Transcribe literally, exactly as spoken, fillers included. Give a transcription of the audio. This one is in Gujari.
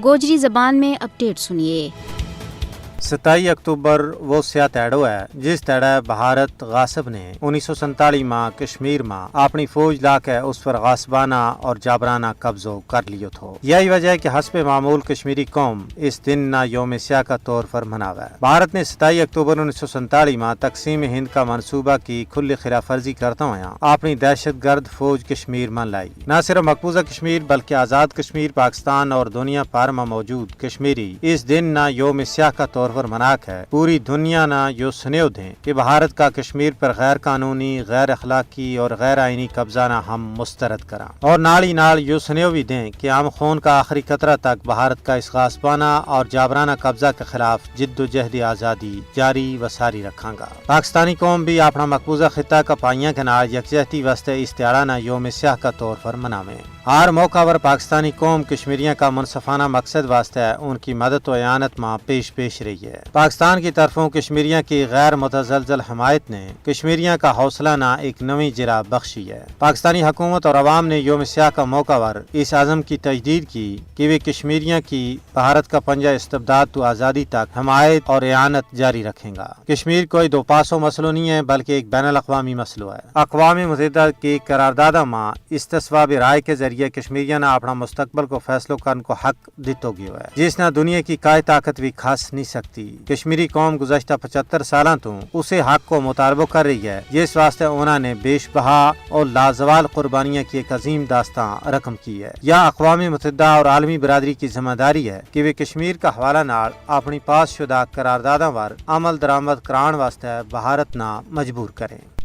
گوجری زبان میں اپڈیٹ سنیے۔ ستائی اکتوبر وہ سیا تیڑو ہے جس تیڑے بھارت غاصب نے انیس سو سینتالیس ماہ کشمیر ماہ اپنی فوج لا کے اس پر غاصبانہ اور جابرانہ قبضو کر لیو تھو۔ یہی وجہ ہے کہ حسب معمول کشمیری قوم اس دن نا یوم سیا کا طور پر مناوے۔ بھارت نے ستائی اکتوبر انیس سو سینتالیس ماہ تقسیم ہند کا منصوبہ کی کھلی خلاف ورزی کرتا ہویا اپنی دہشت گرد فوج کشمیر ما لائی۔ نہ صرف مقبوضہ کشمیر بلکہ آزاد کشمیر پاکستان اور دنیا پار ما موجود کشمیری اس دن نا یوم سیاہ کا طور پر منا کے پوری دنیا نا یوہ سنیو دیں کہ بھارت کا کشمیر پر غیر قانونی، غیر اخلاقی اور غیر آئینی قبضہ نا ہم مسترد کراں۔ اور نال ہی نال یوہ سنیو بھی دیں کہ ہم خون کا آخری قطرہ تک بھارت کا اس غاصبانہ اور جابرانہ قبضہ کے خلاف جد و جہد آزادی جاری و ساری رکھاں گا۔ پاکستانی قوم بھی اپنا مقبوضہ خطہ کا پائیاں کے نال یکجہتی واسطے اس تیاڑا نا یوم سیاہ کا طور پر مناویں۔ ہر موقع پر پاکستانی قوم کشمیریاں کا منصفانہ مقصد واسطے ان کی مدد و اعانت ما پیش پیش رہی ہے۔ پاکستان کی طرفوں کشمیریاں کی غیر متزلزل حمایت نے کشمیریاں کا حوصلہ نا ایک نویں جرا بخشی ہے۔ پاکستانی حکومت اور عوام نے یوم سیاہ کا موقع پر اس عزم کی تجدید کی کہ وہ کشمیریاں کی بھارت کا پنجہ استبداد تو آزادی تک حمایت اور اعانت جاری رکھیں گا۔ کشمیر کوئی دو پاسو مسئلو نہیں ہے بلکہ ایک بین الاقوامی مسئلو ہے۔ اقوام متحدہ کی قرارداداں ما استصواب رائے کے ذریعے کشمیریاں نا اپنا مستقبل کو فیصلو کرن کو حق دتو گیو ہے جس نا دنیا کی کائے طاقت بھی کھس نہیں سکتی۔ کشمیری قوم گزشتہ پچہتر سالاں تو اسے حق کو مطالبو کر رہی ہے جس واسطے انہاں نے بیش بہا اور لازوال قربانیاں کی ایک عظیم داستان رقم کی ہے۔ یا اقوام متحدہ اور عالمی برادری کی ذمہ داری ہے کہ وہ کشمیر کا حوالہ نال اپنی پاس شدہ قرارداداں پر عمل درآمد کران واسطے بھارت نا مجبور کریں۔